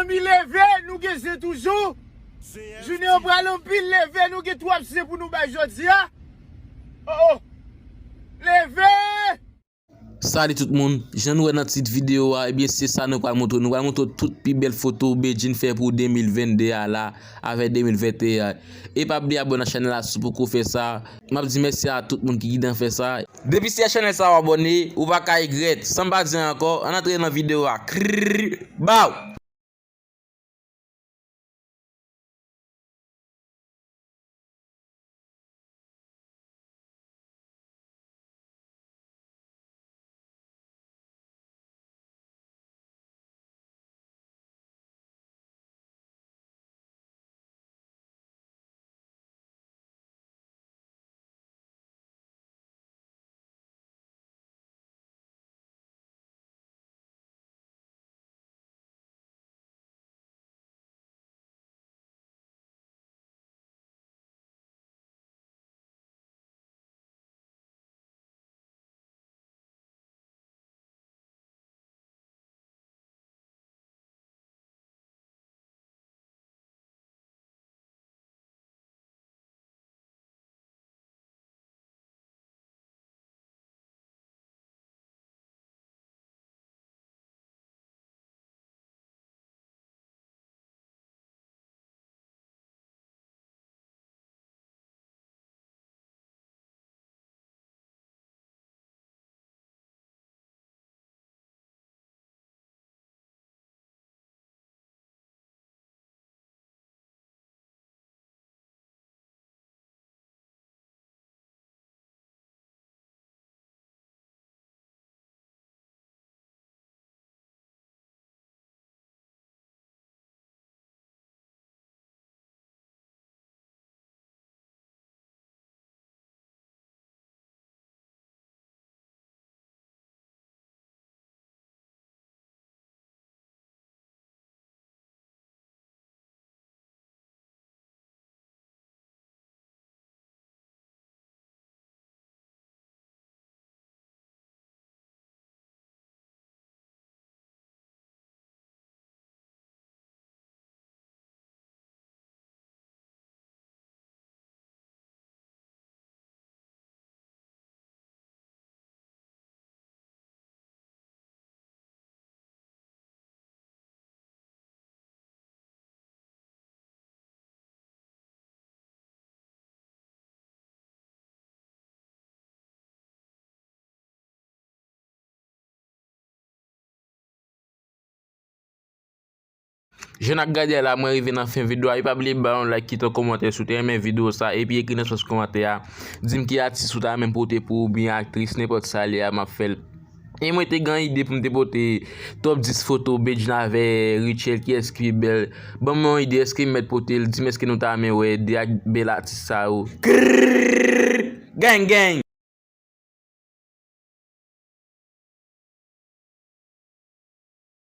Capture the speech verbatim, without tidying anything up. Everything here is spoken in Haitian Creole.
Mi leve, nou gen zen toujou. Jounen an pral anpil, leve, nou gen twòp zen pou nou bay jodi a. Oh, oh. Leve! Salut tout moun, jan nou wè nan tit videyo a, ebyen se sa nou pral montre. Nou pral montre tout pi bèl foto Bedjine fè pou de mil vennde a la avèk de mil venteyen. E pa bliye abòne ak chanèl la si w poko fè sa. M ap di mèsi a tout moun ki kite m fè sa. Depi se chanèl sa w abòne, ou pa ka regrèt. San m pa di anyen ankò, ann antre nan videyo a. Krrrr, baw! Jan n ap gade a la, mwen rive nan fen videyo a. E pa bliye ba yon like, kite yon kòmantè si w te renmen videyo sa, epi ekri nan espas kòmantè a. Di m ki atis ou ta renmen m pote pou ou, oubyen aktris, nenpòt sa l ye a, m ap fè l. E mwen te gen ide pou m te pote top dis foto Bedjine avè Rutshelle, kiyès ki pi bèl. Ban m yon ide, èske m mèt pote l? Di m èske nou ta renmen wè de ak bèl atis sa yo. Krrrr! Gang, gang!